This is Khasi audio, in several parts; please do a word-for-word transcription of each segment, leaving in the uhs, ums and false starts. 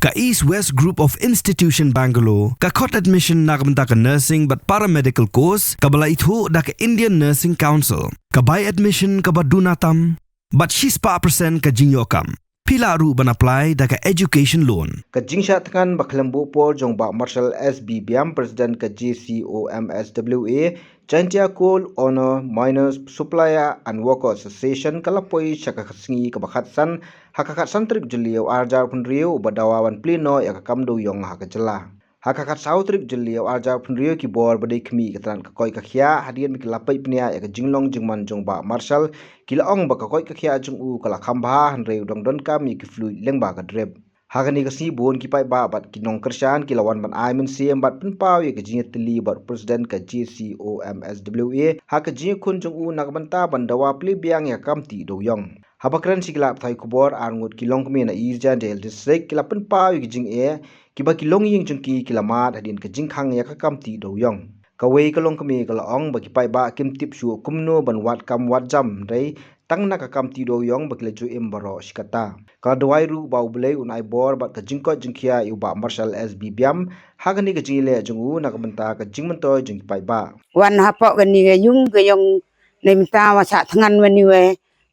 Ka East West Group of Institution Bangalore ka khot admission na ka bynta ka nursing bad paramedical course kaba la ithuh da ka Indian Nursing Council. Ka bai admission kaba duna tam bad shispah percent ka jingïoh kam. Phi lah ruh ban apply da ka education loan. Ka jingshah thngan ba khlem buh por jong Bah Marshal S B Biam, President ka J C O M S W A, Jaintia Coal Owner, Miners, Supplier and Worker Association, ka la poi sha ka sngi kaba khatsan ha ka khatsan tarik Jylliew arhajar arphew hynriew, uba dawa ban plie noh ïa ka kam dewïong ha ka jylla. Ha ka khatsaw tarik Jylliew arhajar arphew hynriew, ki bor ba dei khmih ka tnat ka koit ka khiah, hadien ba ki la peit pynïaid ïa ka jinglong jingman jong Bah Marshal, ki la ong ba ka koit ka khiah jong u ka la kham bha, hynrei u dang donkam ïa ki fluid lyngba ka drip. Ha kane ka sngi bun ki paidbah bad ki nongkyrshan ki la wan ban ai mynsiem bad pynpaw ïa ka jingïatylli bad President ka J C O M S W A ha ka jingïakhun jong u na ka bynta ban dawa plie biang ïa ka kam tih dewïong. Haba kren sha ki lad pathai khubor, arngut ki longkmie na East Jaintia Hills District ki la pynpaw ïa ka jingeh kiba ki longïing jong ki ki la mad hadien ka jingkhang ïa ka kam tih dewïong. Kawei ka longkmie ka la ong ba ki paidbah kim tip shuh kumno ban wad kam wad jam, hynrei tang na ka kam tih dewïong ba ki la ju im baroh shi katta. Ka la duwai ruh ba U Blei un ai bor bad ka jingkoit jingkhiah ïa u Bah Marshal S B Biam ha kane ka jingïaleh jong u na ka bynta ka jingmyntoi jong ki paidbah. Wan hapoh kane ka ïung ka ïong, ne mynta wa shah thngan wa ni we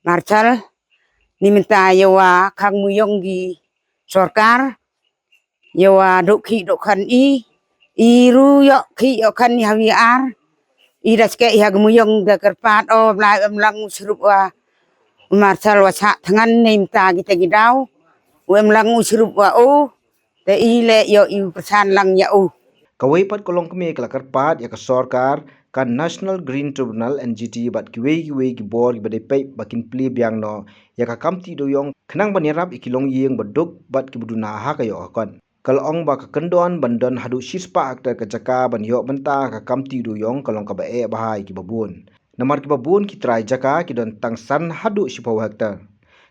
Marshal, ne mynta ïa wa khang muyong ki sorkar, ïa wa duh khih duh khan i, i ruh ïoh khih ïoh khan i ha wi ar, i da skeh i ha ka muyong. Da kyrpad, o Blai, em lang u srup wa u Marshal wa shah thngan ne mynta kita ki daw, u em lang u srup wa u, te i leh ïoh i u pyrsan lang ïa u. Kawei pat ka longkmie ka la kyrpad ïa ka sorkar, ka National Green Tribunal, N G T, bad kiwei kiwei ki bor kiba dei peit ba kin plie biang noh ïa ka kam tih dewïong khnang ban ïarap ïa ki longïing ba duk bad kiba duna ha ka ïoh ka kot. Ka la ong ba ka kyndon ban don haduh shispah hektar ka jaka ban ïoh bynta ha ka kam tih dewïong ka long kaba eh bha ïa kiba bun. Namar kiba bun ki trai jaka ki don tang san haduh shiphew hektar.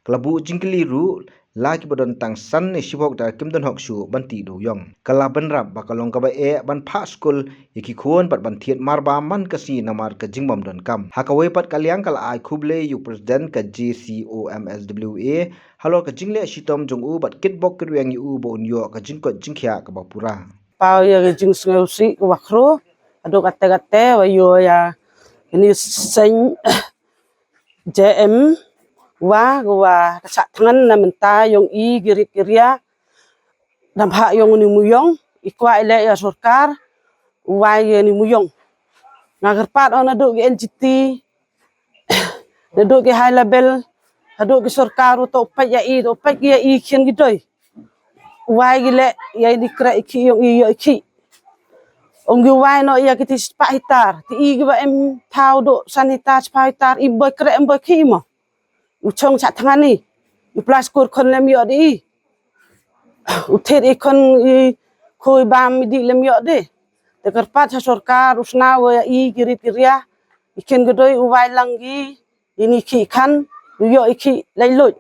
Ka la buh jingkylli ruh, la kiba don tang san ne shiphew hektar kim don hok shuh ban tih dewïong. Ka la bynrap ba ka long kaba eh ban phah skul ïa ki khun bad ban thied marbam man ka sngi namar ka jingbym don kam. Ha kawei pat ka liang ka la ai khublei ïa u President ka J C O M S W A halor ka jingleh shitom jong u bad kitbok kitrwiang ïa u ba un ïoh ka jingkoit jingkhiah kaba pura. Paw ïa ka jingsngewsih kaba khraw haduh katte katte, wa ïoh ïa ini seng J M wa, wa ka shah thngan na mynta ïong i ki rit ki ria. Dam ha ïong ni muyong, i kwah i leh ïa sorkar u wai ïa ni muyong. Nga kyrpad ong naduh ki N G T, naduh ki high level, haduh ki sorkar u to peit ïa i, to peit ïa i khian ki doi. U wai ki leh ïa i ni kreh i khih ïong i ïoh i khih. Ong ki wai noh ïa ki ti spah hektar, ti i kiba em thaw duh san hektar spah hektar, i boi kreh em boi khih mo. U chong shah thngan i, u plaskur khon lem ïoh de i. U thied i khon i khui bam i dih lem ïoh de. Te kyrpad ha sorkar u sna wa ïa i ki rit ki ria. I khian ki doi u wai lang ki ini khih khan, u ïoh i khih lait luid.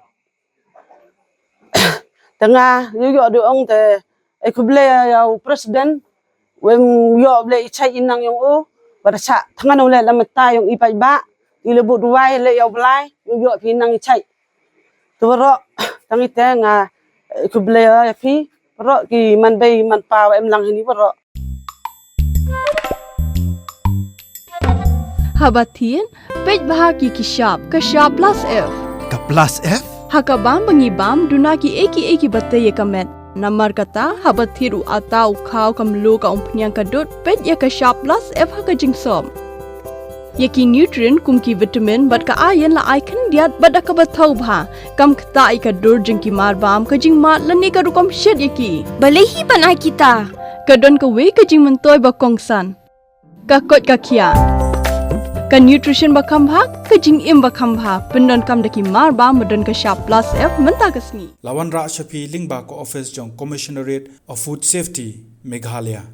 Te nga ïoh ïoh de ong te, e khublei ïa u President, wem ïoh blei i chai i nang ïong u, ba da shah thngan u leh la mynta ïong i paidbah, i le bud wai leh ïa u Blai, ïoh ïoh phi nang i chai. Te baroh, tang ite nga, e khublei ïa phi, baroh ki man bei man paw em lang hini baroh. Haba thied, peit bha ki ki shap, ka shap plus F. Ka plus F? Ha ka bam ba ngi bam, duna ki ei ki ei kiba tei ïa ka met. Namar kata, haba thied u atta, u khaw, ka mluh, ka umphniang, ka dud, peit ïa ka shap plus F ha ka jingsop. Ïa ki nutrient kum ki vitamin bad ka iron la ai khyndiat bad da kaba thaw bha. Kam ktah ïa ka dur jong ki marbam, ka jingmad lane ka rukom shet ïa ki. Balei hi ban ai kita? Ka don kawei ka jingmyntoi ba kongsan. Ka koit ka khiah. Ka nutrition ba kham bha, ka jingim ba kham bha. Pyndonkam da ki marbam ba don ka shap plus F mynta ka sngi. La wanrah sha phi lyngba ka office jong Commissionerate of Food Safety, Meghalaya.